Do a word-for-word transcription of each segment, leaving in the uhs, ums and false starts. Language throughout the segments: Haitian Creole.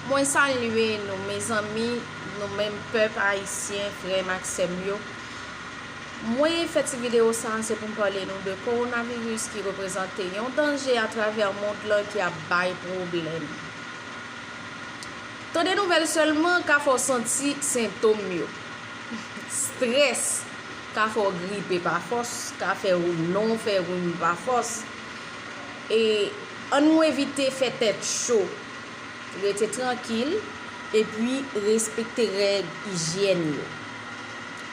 Mwen salye nou, mezanmi, nou menm pèp ayisyen, frè m ak sè m yo. Mwen fè ti videyo sa a, se pou m pale nou de kowonaviris ki reprezante yon danje atravè mond lan ki ap bay pwoblèm. Tande nouvèl sèlman ka fè w santi sentòm yo. Estrès ka fè w gripe pa fòs, ka fè w non fè rim pa fòs. E ann nou evite fè tèt cho, rete trankil, epi respekte règ ijyèn yo.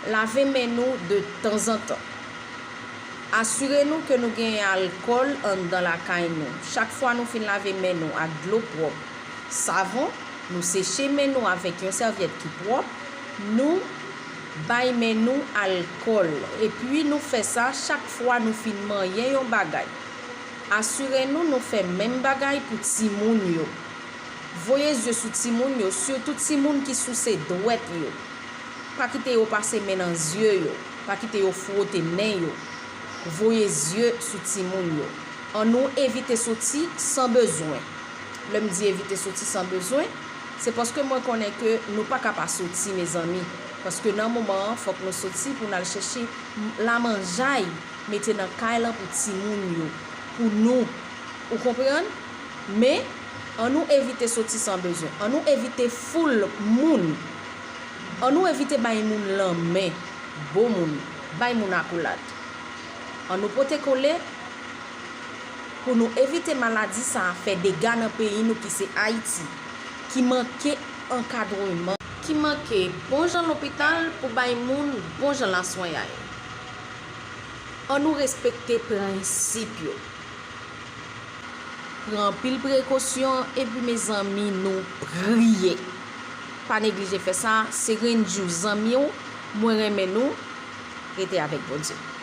Lave men nou de tanzantan. Asire nou ke nou genyen alkòl anndan lakay nou. Chak fwa nou fin lave men nou ak dlo pwòp, savon, nou seche men nou avèk yon sèvyèt ki pwòp, nou bay men nou alkòl, epi nou fè sa chak fwa nou fin manyen yon bagay. Asire nou nou fè menm bagay pou timoun yo. Voye zye sou timoun yo, sitou timoun ki souse dwèt yo. Pa kite yo pase men nan zye yo, pa kite yo fwote nen yo. Voye zye sou timoun yo. Annou evite soti san bezwen. Lè m di evite soti san bezwen, se paske mwen konnen ke nou pa ka pa soti, mezanmi. Paske nan moman an, fòk nou soti pou n al chèche lamanjay mete nan kay lan pou timoun yo, pou nou. Ou konprann? Men, annou evite soti san bezwen. Annou evite foul moun. Annou evite bay moun lanmen, bo moun, bay moun akolad. Annou pote kole pou nou evite maladi sa a fè dega nan peyi nou ki se Ayiti, ki manke ankadreman, ki manke bon jan lopital pou bay moun bon jan laswenyay. Annou respekte prensip yo. Pran anpil prekosyon epi, mezanmi, nou priye. Pa neglije fè sa. Se Renjou, zanmi w. Mwen renmen nou. Rete avèk Bondye.